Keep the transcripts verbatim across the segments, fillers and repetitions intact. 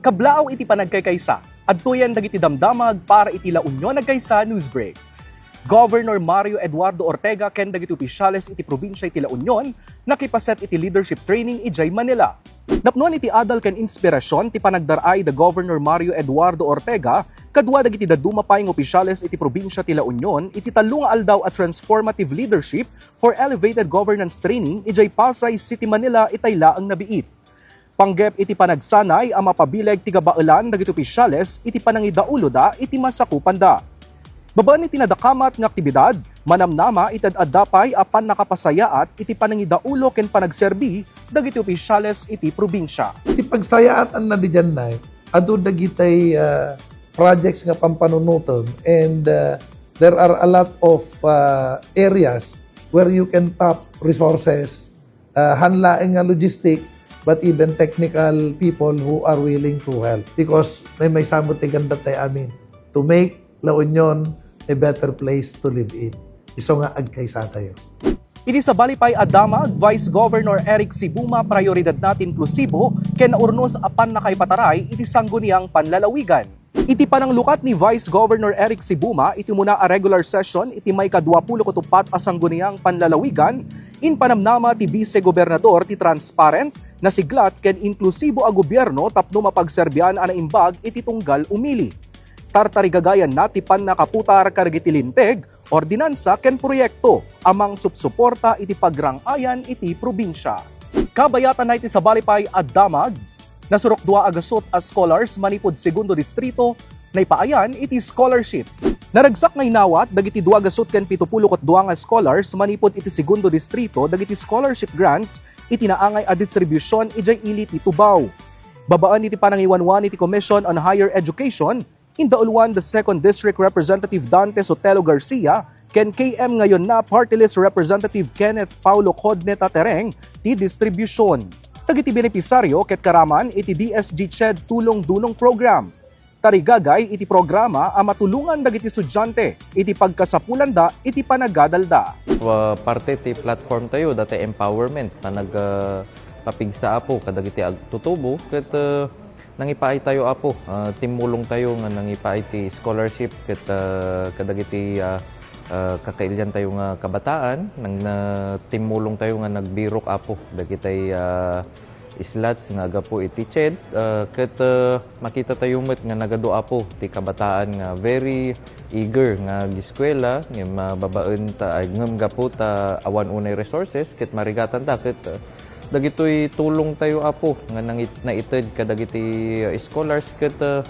Tablaaw iti panagkaykaysa, adtoyen dagiti damdamag para iti La Union Nagkaysa Newsbreak. Governor Mario Eduardo Ortega ken dagiti opisyales iti probinsia iti La Union nakipaset iti leadership training idiay Manila. Napnoan iti adal ken inspirasyon ti panagdar-ay da Governor Mario Eduardo Ortega kadua dagiti dadduma pay nga opisyales iti probinsia ti La Union iti tallo nga aldaw a transformative leadership for elevated governance training idiay Pasay City, Manila, itay laeng nabiit. Panggep iti panagsanay a mapabileg ti kabaelan dagiti opisyales iti panangidauloda iti masakupanda. Babaen iti nadakamat nga aktibidad, manamnama iti ad-adda pay a pannakapasayaat iti panangidaulo ken panagserbi dagiti opisyales iti probinsia. Ti pagsayaatan na didiay, adu dagitay, ah, projects nga pampanunutem, and, ah, there are a lot of, ah, areas where you can tap resources, ah, han laeng nga logistic, but even technical people who are willing to help. Because maymaysa met ti ganda tay amin to make La Union a better place to live in. Isu nga agkaysa tayo. Iti sabali pay a damag, Vice Governor Eric Sibuma, prioridadna ti inklusibo ken naurnos a pannakaipataray iti sangguniang panlalawigan. Iti pananglukat ni Vice Governor Eric Sibuma iti umuna a regular session iti maikadua pulo ket uppat a sangguniang panlalawigan, impanamnama ti Bise Gobernador ti transparent, nasiglat ken inklusibo a gobierno tapno mapagserbian a naimbag iti tunggal umili. Tartarigagayanna ti pannakaputar kadagiti linteg, ordinansa ken proyekto a mangsupsuporta iti pagrang-ayan iti probinsia. Kabayatanna iti sabali pay a damag, nasurok dua a gasut a scholars manipud Segundo Distrito naipaayan iti scholarship. Naragsak nga inawat dagiti dua gasut ken pito pulo ket dua nga scholars manipud iti Segundo Distrito dagiti scholarship grants iti naangay a distribution idiay ili ti Tubao. Babaen iti panangiwanwan iti Commission on Higher Education, indauluan the Second District Representative Dante Sotelo Garcia ken K M ngayon na Party List Representative Kenneth Paulo Codne Tatereng ti distribution. Dagiti benepisaryo ket karaman iti D S G CHED Tulong-Dulong Program. Tarigagay iti programa a matulongan dagiti estudiante iti pagkasapulanda iti panagadalda. Wa-, parte ti platform tayo, dati empowerment, panag-, ah, papigsa, Apo, kadagiti agtutubo, ket, ah, nangipaay tayo, Apo, ah, timmulong tayo nga nangipaay ti scholarship ket, ah, kadagiti, ah, ah, kakailian tayo nga kabataan, nang, na, timmulong tayo nga nagbirok, Apo, dagitay, ah, slots nga agapu iti CHED, ah, ket, ah, makita tayo met nga nagadu, Apo, ti kabataan nga very eager nga ageskuela, ngem, ah, babaen ta, ay, ngem gapu ta awan unay resources, ket marigatan ta, ket, ah, dagitoy tulong tayo, Apo, nga nangit-, naited kadagiti, ah, scholars, ket, ah,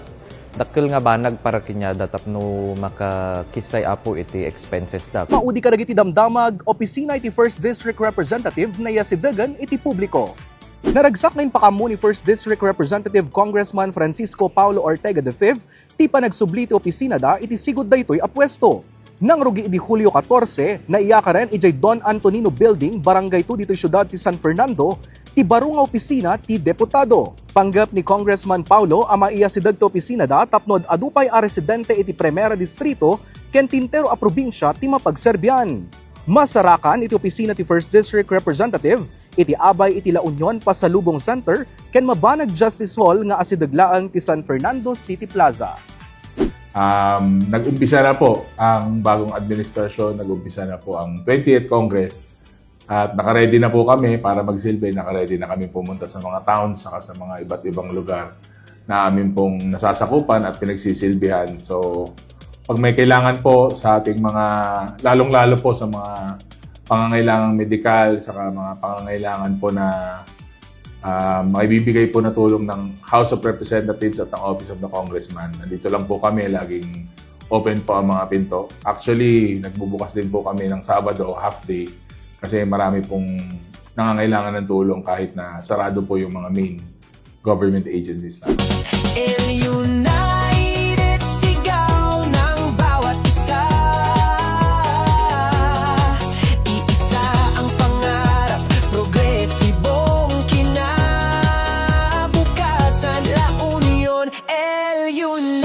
dakkel nga banag para kaniada tapno makakissay, Apo, iti expenses da. Maudi kadagiti damdamag, opisina iti First District Representative naiasidegen iti publiko. Naragsak nga impakaammo ni First District Representative Congressman Francisco Paulo Ortega the fifth ti panagsubli ti opisinada iti sigud daytoy a puesto. Nangrugi idi Hulio katorse, naiyakaren idiay Don Antonino Building, Barangay two ditoy siudad ti San Fernando, ti baro nga opisina ti deputado. Panggep ni Congressman Paulo a maiasideg ti opisinada tapno ad-adu pay a residente iti Primera Distrito ken ti entero a probinsia ti mapagserbian. Masarakan iti opisina ti First District Representative iti abay iti La Union Pasalubong Center ken Mabanag Justice Hall nga asideg laeng ti San Fernando City Plaza. Um, nag-umpisa na po ang bagong administrasyon, nag-umpisa na po ang twentieth Congress, at nakaready na po kami para magsilbi, nakaready na kami pumunta sa mga towns saka sa mga iba't ibang lugar na amin pong nasasakupan at pinagsisilbihan. So, pag may kailangan po sa ating mga, lalong-lalo po sa mga pangangailangang medikal, saka mga pangangailangan po na, ah, maibibigay po na tulong ng House of Representatives at ng Office of the Congressman, nandito lang po kami, laging open po ang mga pinto. Actually, nagbubukas din po kami ng Sabado, half day, kasi marami pong nangangailangan ng tulong kahit na sarado po yung mga main government agencies natin. El United, sigaw ng bawat isa. Iisa ang pangarap, progresibong kinabukasan. La Union, El United.